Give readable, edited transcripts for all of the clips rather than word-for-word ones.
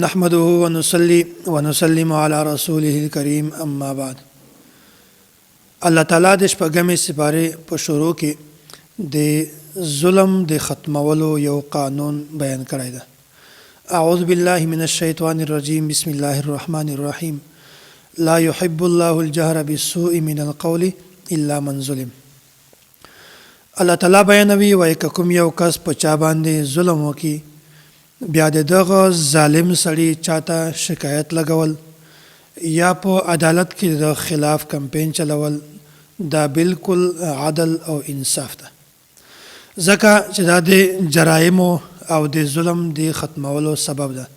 نحمده ونصلي ونسلم على رسوله الكريم اما بعد. الله تعالی د شپږمې سپارې په شروع کې د ظلم د ختمولو یو قانون بیان کړی ده. اعوذ بالله من الشیطان الرجیم، بسم الله الرحمن الرحیم، لا يحب الله الجهر بالسوء من القول الا من ظلم. الله تعالی بیانوي، وایي که کوم یو کس په چا باندې ظلم وکړي، بیا د دغه ظالم سړي چاته شکایت لګول یا په عدالت کې د ده خلاف کمپین چلول، دا بالکل عدل او انصاف ده، ځکه چې دا د جرایمو او د ظلم د ختمولو سبب ده.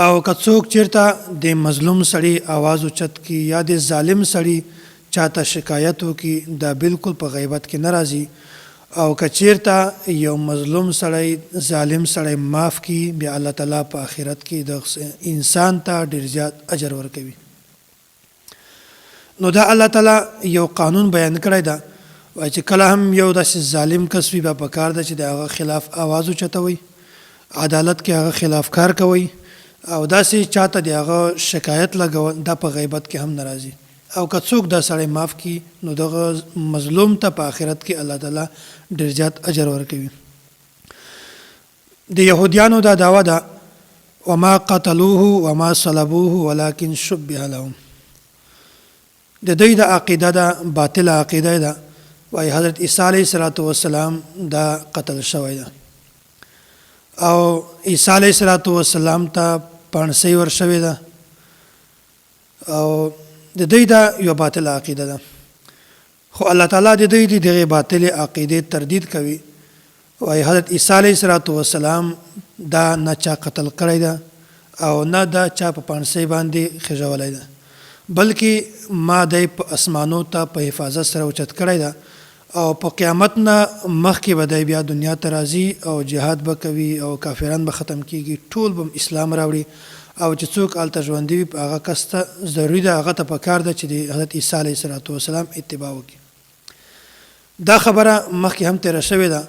او که څوک چیرته د مظلوم سړي اواز اوچت کړي یا د ظالم سړي چاته شکایت وکړي، دا بالکل په غیبت کې نه راځي. او که چیرته یو مظلوم سړی ظالم سړی معاف کړي، بیا الله تعالی په آخرت کې دغه انسان ته ډیر زیات اجر ورکوي. نو دا الله تعالی یو قانون بیان کړی ده، وایي چې کله هم یو داسې ظالم کس وي، بیا پکار ده چې د هغه خلاف اواز اوچتوئ، عدالت کې هغه خلاف کار کوئ، او داسې چاته د هغه شکایت لګول دا په غیبت کې هم نه راځي. او که څوک دا سړی معاف کړي، نو دغه مظلوم ته په آخرت کې الله تعالی ډېر زیات اجر ورکوي. د یهودیانو دا دعوه ده، وما قتلوه وما صلبوه ولكن شبه لهم. د دوی د عقیده ده، باطله عقیده ده، وایي حضرت عیسی علیه الصلاة والسلام دا قتل شوی ده او عیسی علیه الصلاة والسلام ته پاڼسۍ ور شوې ده، او د دوی دا یوه باطله عقیده ده. خو الله تعالی د دوی د دغې باطلې عقیدې تردید کوي، وایي حضرت عیسی علیه الصلاة والسلام دا نه چا قتل کړی ده او نه دا چا په پاڼسۍ باندې خېژولی ده، بلکې ما دی په اسمانو ته په حفاظت سره اوچت کړی ده، او په قیامت نه مخکې به دی بیا دنیا ته راځي او جهاد به کوي او کافران به ختم کیږي، ټول به اسلام راوړي، او چې څوک هلته ژوندي وي په هغه کس ته ضروري ده، هغه ته پکار ده چې د حضرت عیسی علیه الصلوة والسلام اتباع وکړي. دا خبره مخکې هم تېره شوې ده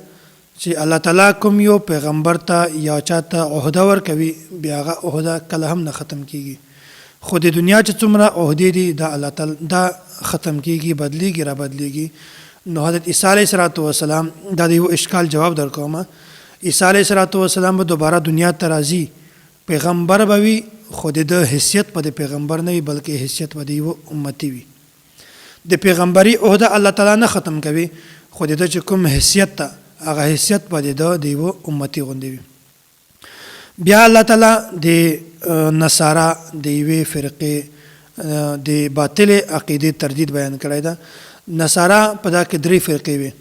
چې الله تعالی کوم یو پیغمبر ته یا چاته عهده ورکوي، بیا هغه عهده کله هم نه ختم کیږي. خو د دنیا چې څومره عهدې دي، دا الله تعالی دا ختم کیږي، بدلیږي را بدلیږي. نو حضرت عیسی علیه الصلوة والسلام، دا د یو اشکال جواب درکوم، عیسی علیه الصلوة والسلام به دوباره دنیا ته راځي، پیغمبر به وي، خو د ده حیثیت به د پیغمبر نه وي، بلکې حیثیت به د یوه امتي وي. د پیغمبري عهده الله تعالی نه ختم کوي، خو د ده چې کوم حیثیت ده، هغه حیثیت به د ده د یوه امتي غوندې وي. بیا الله تعالی د نصارا د یوې فرقې د باطلې عقیدې تردید بیان کړی ده. نصارا په دا کې درې فرقې وې.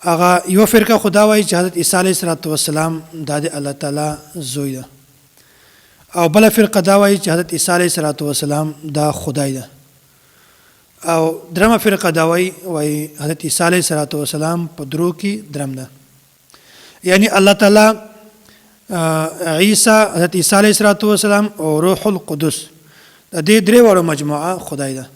هغه یوه فرقه خو دا وایي چې حضرت عیسی علیه الصلاة والسلام دا د الله تعالی زوی ده، او بله فرقه دا وایي چې حضرت عیسی علیه الصلاة والسلام دا خدای ده، او درمه فرقه دا وایي، وایي حضرت عیسی علیه الصلاة والسلام په درو کې درم ده، یعنی الله تعالی عیسی، حضرت عیسی علیه الصلاة والسلام او روح القدس، د دې درې واړو مجموعه خدای ده.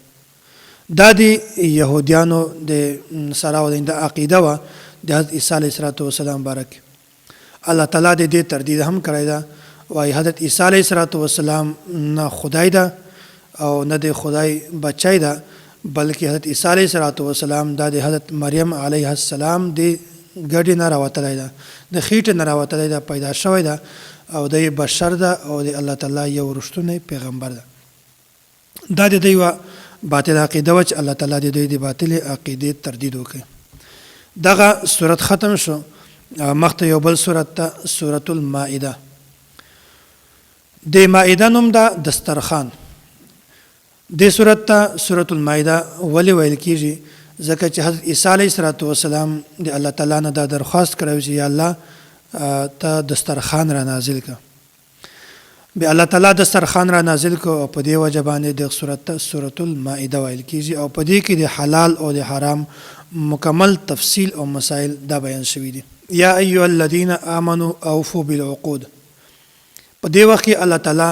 دا د یهودیانو د نصاراو د عقیده وه د حضرت عیسی علیه الصلاة والسلام باره کې. الله تعالی د دې تردید هم کړی ده، وایي حضرت عیسی علیه الصلاة والسلام نه خدای ده او نه د خدای بچی ده، بلکې حضرت عیسی علیه الصلاة والسلام دا د حضرت مریم علیه السلام د ګډې نه راوتلی ده، د خیټې نه راوتلی ده، پیدا شوی ده، او دی بشر ده او د الله تعالی یو رښتونی پیغمبر ده. دا د دوی یوه باطله عقیده وه چې الله تعالی د دوی د باطلې عقیدې تردید وکړي. دغه سورت ختم شو، مخته یو بل سورت ته، سورة المائده. د مائده نوم ده دسترخوان. دې سورت ته سورة المائده ولې ویل کیږي؟ ځکه چې حضرت عیسی علیه الصلاة والسلام د الله تعالی نه دا درخواست کړی چې یا الله ته دسترخوان را نازل کړه. بیا الله تعالی دسترخوان را نازل کړ، او په دې وجه باندې دغه سورت ته سورة المائده ویل کیږي، او په دې کې د حلال او د حرام مکمل تفصیل او مسائل دا بیان شوي دي. یا ایها الذین آمنو اوفو بالعقود. په دې وخت کې الله تعالی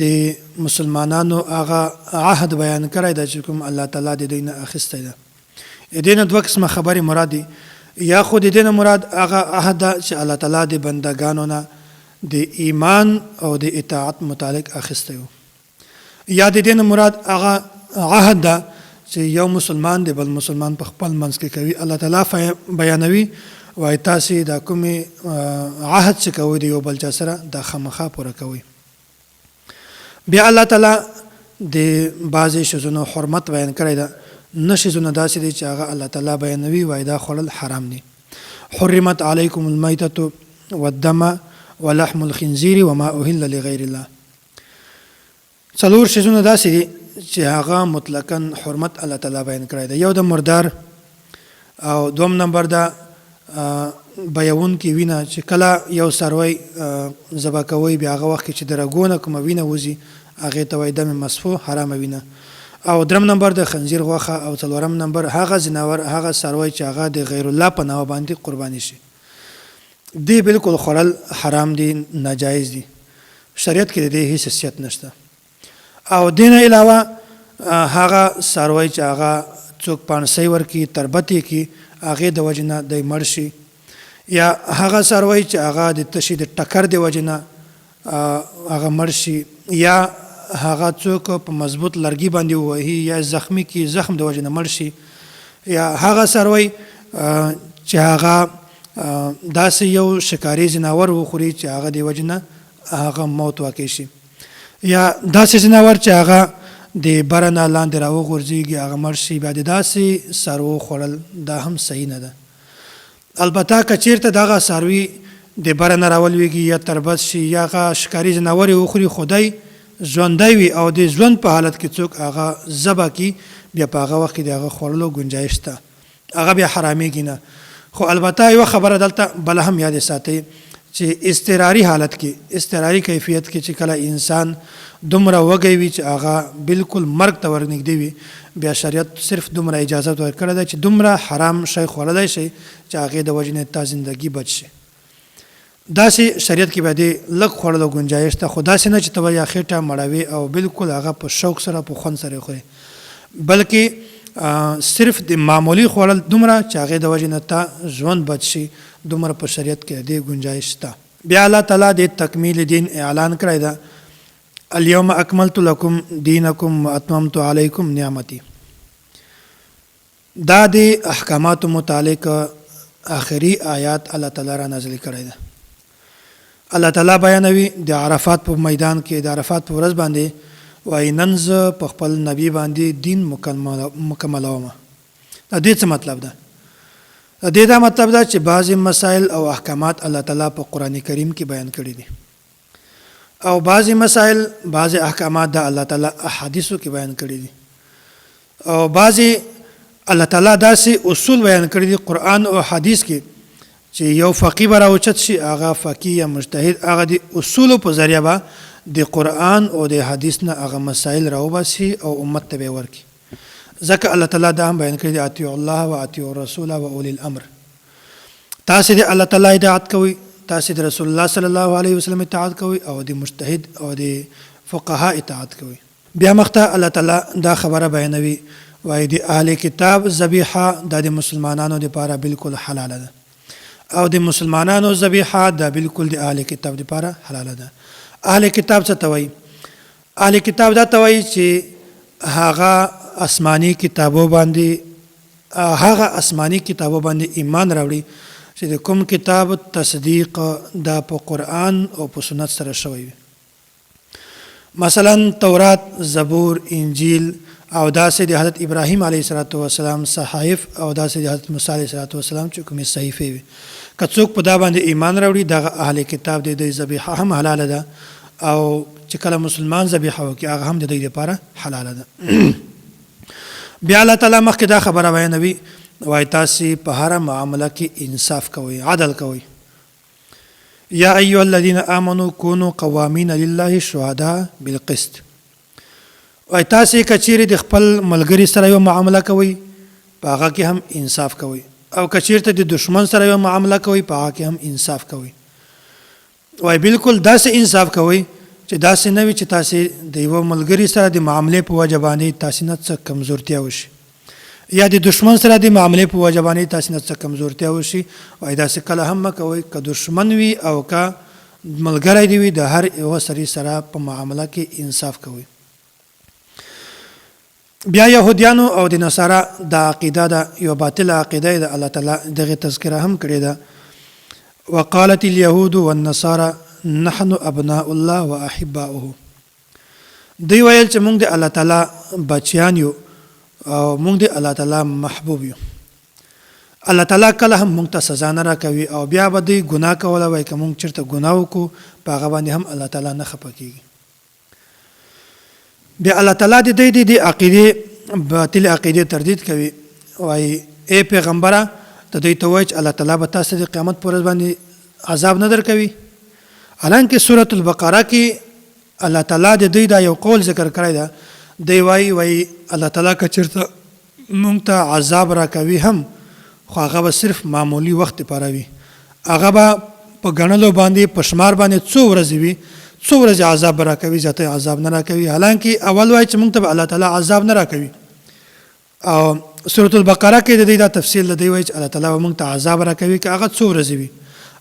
د مسلمانانو هغه عهد بیان کړی دی چې کوم الله تعالی د دوی نه اخیستی ده. د دې نه دوه قسمه خبرې مراد دي. یا خو د دې نه مراد هغه عهد ده چې الله تعالی د بندګانو نه د ایمان او د اطاعت متعلق اخیستی وو. یا د دې نه مراد هغه عهد ده چې یو مسلمان د بل مسلمان په خپل منځ کې کوي. الله تعالی بیانوي، وایي تاسې دا کومې عهد چې کوئ د یو بل چا سره، دا خامخا پوره کوئ. بیا الله تعالی د بعضې شیزونو حرمت بیان کړی ده. نه شیزونه داسې دي چې هغه الله تعالی بیانوي، وایي دا خوړل حرام دي. حرمت علیکم المیتة والدم ولحم الخنزیر وما اهل لغیر الله. څلور شیزونه داسې دي چې هغه مطلقاً حرمت الله تعالی بیان کړی دی. یو د مردار، او دوم نمبر د بیوونکي وینه، چې کله یو څاروی ذبح کوي بیا هغه وخت کې چې د رګو نه کومه وینه وځي هغې ته وایي دم مسفوح، حرامه وینه. او درم نمبر د خنزیر غوښه، او څلورم نمبر هغه ځناور، هغه څاروی چې هغه د غیر الله په نامه باندې قرباني شي، دې بالکل خوړل حرام دي، ناجایز دي، شریعت کې د دې هیڅ حیثیت نشته. او دې نه علاوه هغه څاروی چې هغه څوک پاڼسۍ ورکړي، تربت یې کړي، هغې د وجې نه دی مړ شي، یا هغه څاروی چې هغه د تشي د ټکر د وجې نه هغه مړ شي، یا هغه څوک په مضبوط لرګي باندې ووهي یا زخمي کړي، زخم د وجې نه مړ شي، یا هغه څاروی چې هغه داسې یو شکاري ځناور وخوري چې هغه د وجې نه هغه موت واقع شي، یا داسې ځناور چې هغه د بره نه لاندې راوغورځېږي هغه مړ شي، بیا د داسې څاروو خوړل دا هم صحیح نه ده. البته که چېرته دغه څاروي د بره نه راولوېږي یا تربت شي یا هغه ښکاري ځناور یې وخوري، خو دی ژوندی وي او د ژوند په حالت کې څوک هغه ذبح کړي، بیا په هغه وخت کې د هغه خوړلو ګنجایش شته، هغه بیا حرامېږي نه. خو البته یوه خبره دلته بله هم یادې ساتئ چې اضطراري حالت کې، اضطراري کیفیت کې چې کله انسان دومره وږی وي چې هغه بالکل مرګ ته ورنږدې وي، بیا شریعت صرف دومره اجازه ورکړې ده چې دومره حرام شی خوړلی شئ چې هغې د وجې نه تا زندګي بچ شي. داسې شریعت کې بیا دې لږ خوړلو ګنجایش شته، خو داسې نه چې ته به یا خېټه مړوې او بالکل هغه په شوق سره په خوند سره یې خورې، بلکې صرف د معمولي خوړل دومره چې هغې د وجې نه تا ژوند بچ شي، دومره په شریعت کې د دې ګنجایش شته. بیا الله تعالی د تکمیل دین اعلان کړی ده، الیوم اکملت لکم دینکم واتممت علیکم نعمتي. دا د احکاماتو متعلق آخري آیات الله تعالی را نازل کړی ده. الله تعالی بیانوي د عرفات په میدان کې د عرفات په ورځ باندې، وایي نن زه په خپل نبی باندې دین مکملوم. د دې څه مطلب ده؟ د دې دا مطلب ده چې بعضې مسائل او احکامات الله تعالی په قرآن کریم کې بیان کړي دي، او بعضې مسائل بعضې احکامات د الله تعالی احادیثو کې بیان کړي دي، او بعضې الله تعالی داسې اصول بیان کړي دي قرآن او حدیث کې چې یو فقیه به راوچت شي، هغه فقیه یا مجتهد هغه د اصولو په ذریعه به د قرآن او د حدیث نه هغه مسائل راوباسي او امت ته به یې ورکړي. ځکه الله تعالی دا هم بیان کړي دي، اطیعوا الله و اطیعوا الرسول و اولی الامر. تاسې د الله تعالی اطاعت کوئ، تاسې د رسول الله صلی الله علیه وسلم اطاعت کوئ او د مجتهد او د فقها اطاعت کوئ. بیا مخته الله تعالی دا خبره بیانوي، وایي د اهل کتاب ذبیحه دا د مسلمانانو دپاره بالکل حلاله ده، او د مسلمانانو ذبیحه دا بالکل د اهل کتاب دپاره حلاله ده. اهل کتاب څه ته وایي؟ اهل کتاب دا ته وایي چې هغه آسماني کتابو باندې، هغه آسماني کتابو باندې ایمان راوړي چې د کوم کتاب تصدیق دا په قرآن او په سنت سره شوی وي. مثلا تورات، زبور، انجیل او داسې د حضرت ابراهیم علیه السلام صحایف او داسې د حضرت موسی علیه السلام چې کومې صحیفې وي، که څوک په دا باندې ایمان راوړي دغه اهل کتاب دی، د ذبیحه هم حلاله ده، او چې کله مسلمان ذبیحه وکړي هغه هم د دوی لپاره حلاله ده. بیا الله تعالی مخکې دا خبره بیانوي، وایي تاسې په هره معامله کې انصاف کوئ، عدل کوئ. یا ایها الذین آمنو کونو قوامین لله شهداء بالقسط. وایي تاسې که چیرې د خپل ملګري سره یو معامله کوئ په هغه کې هم انصاف کوئ، او که چیرته د دشمن سره یو معامله کوئ په هغه کې هم انصاف کوئ. وایي بالکل داسې انصاف کوئ چې داسې نه وي چې تاسې د یوه ملګري سره د معاملې په وجه باندې تاسې نه څه کمزورتیا وشي، یا د دشمن سره د معاملې په وجه باندې تاسې نه څه کمزورتیا وشي. وایي داسې کله هم مه کوئ، که دشمن وي او که ملګری دی وي، د هر یوه سړي سره په معامله کې انصاف کوئ. بیا یهودیانو او د نصارا دا عقیده ده، یوه باطله عقیده یې ده، الله تعالی دغې تذکره هم کړې ده، وقالت اليهود والنصارى نحن ابناء الله واحباؤه. دوی ویل چې مونږ د الله تعالی بچیان یو او مونږ د الله تعالی محبوب یو، الله تعالی کله هم مونږ ته سزا نه راکوي. او بیا به دوی ګناه کوله، وایي که مونږ چېرته ګناه وکړو په هغه باندې هم الله تعالی نه خپه کېږي. بیا الله تعالی د دوی د دې عقیدې، باطلې عقیدې تردید کوي، وایي ای پیغمبره، ته دوی ته وایي چې الله تعالی به تاسو د قیامت پر ورځ باندې عذاب نه درکوي. حالانکه سورة البقره کې الله تعالی د دوی دا یو قول ذکر کړی ده، دوی وایي، وایي الله تعالی که چېرته مونږ ته عذاب راکوي هم خو هغه به صرف معمولي وخت لپاره وي، هغه به په ګڼلو باندې، په شمار باندې څو ورځې وي، څو ورځې عذاب به راکوي، زیاتی عذاب نه راکوي. حالانکه اول وایي چې مونږ ته به الله تعالی عذاب نه راکوي، او سورة البقره کې د دې دا تفصیل ده، دی وایي چې الله تعالی به مونږ ته عذاب راکوي که هغه څو ورځې وي،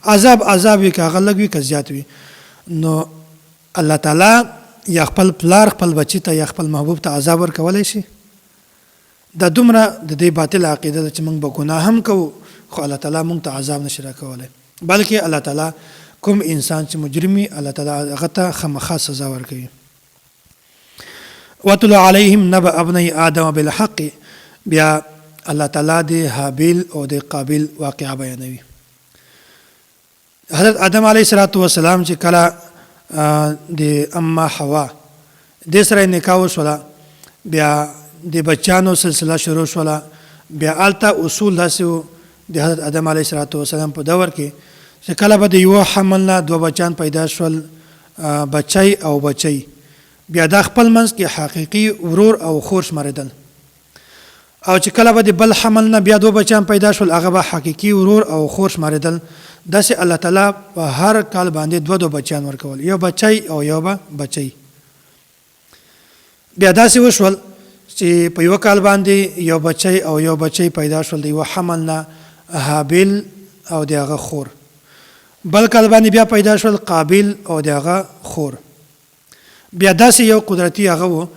عذاب عذاب وي، که هغه لږ وي که زیات وي. نو الله تعالی یا خپل پلار خپل بچی ته یا خپل محبوب ته عذاب ورکولی شي؟ دا دومره د دې باطله عقیده ده چې مونږ به ګناه هم کوو خو الله تعالی مونږ ته عذاب نشي راکولی، بلکې الله تعالی کوم انسان چې مجرم وي الله تعالی هغه ته خامخا سزا ورکوي. واتل علیهم نبأ ابنی آدم بالحق. بیا الله تعالی د هابیل او د قابیل واقعه بیانوي. حضرت آدم علیه الصلاة والسلام چې کله د اما حوا د سره نکاح وشوله، بیا د بچانو سلسله شروع شوله. بیا هلته اصول داسې وو د حضرت آدم علیه الصلاة والسلام په دور کې چې کله به د یوه حمل نه دوه بچان پیدا شول، بچی او بچی، بیا دا خپل منځ کې حقیقي ورور او خور شمارېدل، او چې کله به د بل حمل نه بیا دوه بچیان پیدا شول هغه به حقیقي ورور او خور شمارېدل. داسې الله تعالی په هر کال باندې دوه دوه بچیان ورکول، یو بچی او یو به بچی. بیا داسې وشول چې په یوه کال باندې یو بچی او یو بچی پیدا شول د یوه حمل نه، هابیل او د هغه خور. بل کال باندې بیا پیدا شول قابیل او د هغه خور. بیا داسې یو قدرتي هغه وو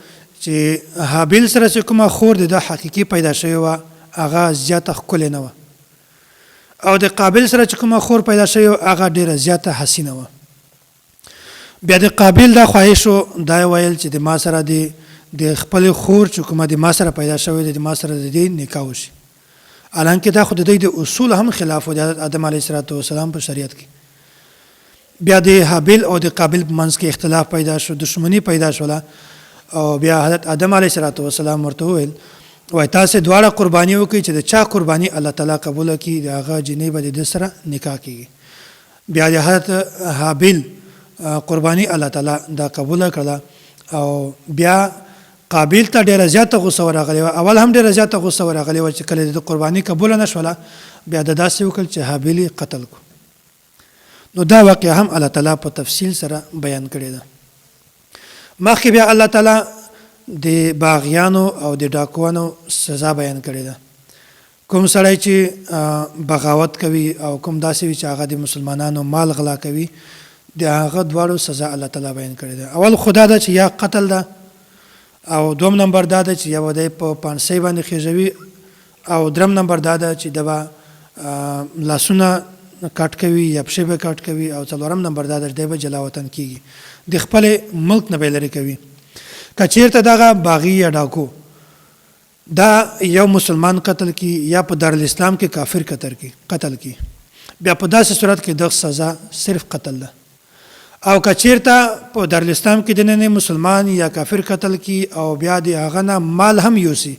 چې هابیل سره چې کومه خور د ده حقیقي پیدا شوې وه هغه زیاته ښکلې نه وه، او د قابل سره چې کومه خور پیدا شوې وه هغه ډېره زیاته حسینه وه. بیا د قابل دا خواهش و، دا یې ویل چې د ما سره د د خپلې خور چې کومه د ما سره پیدا شوې ده د ما سره د دې نکاح وشي. حالانکه دا خو د دوی د اصول هم خلاف و د حضرت آدم علیه السلام په شریعت کې. بیا د هابیل او د قابیل په منځ کې اختلاف پیدا شو، دښمني پیدا شوله، او بیا حضرت آدم علیه السلام ورته وویل، وای تاسې دواړه قرباني وکړئ، چې د چا قرباني الله تعالی قبوله کړي د هغه جینۍ به د ده سره نکاح کېږي. بیا د حضرت هابیل قرباني الله تعالی دا قبوله کړله، او بیا قابیل ته ډېره زیاته غوسه ورغلې وه، اول هم ډېره زیاته غوسه ورغلې وه چې کله د ده قرباني قبوله نه شوله، بیا ده داسې وکړل چې هابیل یې قتل کړو. نو دا واقعه هم الله تعالی په تفصیل سره بیان کړې ده. مخکې بیا الله تعالی د باغیانو او د ډاکوانو سزا بیان کړې ده. کوم سړی چې بغاوت کوي او کوم داسې وي چې هغه د مسلمانانو مال غلا کوي، د هغه دواړو سزا الله تعالی بیان کړې ده. اول خدا ده چې یا قتل ده، او دوم نمبر دا ده چې یا به دی په پانسۍ باندې خېژوي، او درم نمبر دا ده چې ده به لاسونه کټ کوي یا پښې به کټ کوي، او څلورم نمبر دا ده چې دی به جلا وطن کیږي، د خپل ملک نه به لرې کوي. که چیرته دغه باغي یا ډاکو دا یو مسلمان قتل کی یا په دارالاسلام کې کافر قتل کی، قتل کی، بیا په داسې صورت کې دغه سزا صرف قتل ده. او که چیرته په دارالاسلام کې دننه مسلمان یا کافر قتل کی او بیا د هغه نه مال هم یوسي،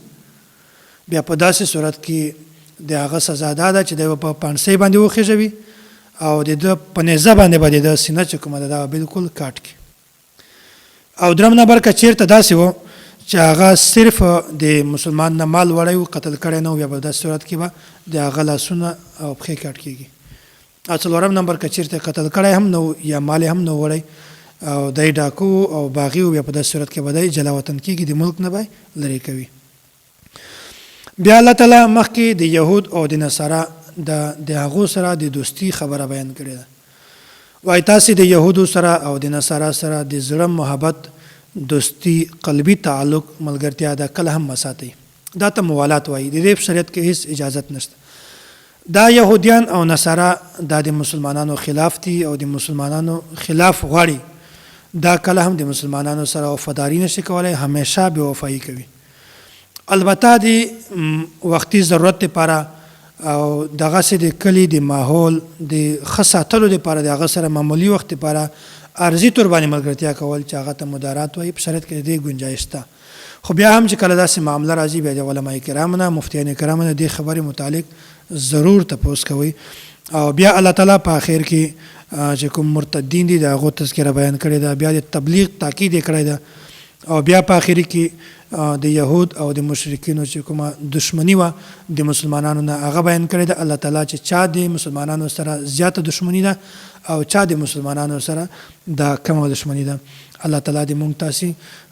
بیا په داسې صورت کې د هغه سزا دا ده چې دی به په پانسۍ باندې وخېژوي او د ده په نیزه باندې به د ده سینه چې کومه ده دا به بالکل کاټ کړي. او درم نمبر که چیرته داسې و چې هغه صرف د مسلمان نه مال وړی و، قتل کړی نه و، بیا په داسې صورت کې به د هغه لاسونه او پښې کاټ کېږي. او څلورم نمبر که چیرته قتل کړی هم نه و یا مال هم نه وړی او دی ډاکو او باغي و، بیا په داسې صورت کې به دی جلا وطن کېږي، د ملک نه به لرې کوي. بیا الله تعالی مخکې د یهود او د نصارا د هغو سره د دوستی خبره بیان کړې ده. وایي تاسې د یهودو سره او د نصارا سره د زړه محبت، دوستي، قلبي تعلق، ملګرتیا دا کله هم مه ساتئ. دا ته موالات وایي. د دې په شریعت کې هیڅ اجازت نشته. دا یهودیان او نصارا دا د مسلمانانو خلاف دي او د مسلمانانو خلاف غواړي. دا کله هم د مسلمانانو سره وفاداري نشي کولای، همیشه بې وفایي کوي. البته د وختي ضرورت لپاره او دغسې د کلي د ماحول د ښه ساتلو لپاره د هغه سره معمولي وخت لپاره عارضي طور باندې ملګرتیا کول چې هغه ته مدارات وایي، په شریعت کې د دې ګنجایش شته. خو بیا هم چې کله داسې معامله راځي بیا د علماء کرامو نه، مفتیان کرامو نه دې خبرې متعلق ضرور تپوس کوئ. او بیا الله تعالی په اخر کې چې کوم مرتدین دي د هغو تذکره بیان کړې ده، بیا د تبلیغ تاکید یې کړی ده، او بیا په اخري کې د یهود او د مشرکینو چې کومه دښمني وه د مسلمانانو نه هغه بیان کړې ده. الله تعالی چې چا د مسلمانانو سره زیاته دښمني ده او چا د مسلمانانو سره دا کمه دښمني ده. الله تعالی دې مونږ تاسې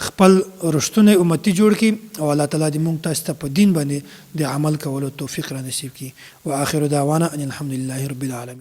خپل رښتونی امتي جوړ کړي او الله تعالی دې مونږ تاسې ته په دین باندې د عمل کولو توفیق را نصیب کړي. واخر دعوانا ان الحمدلله رب العالمین.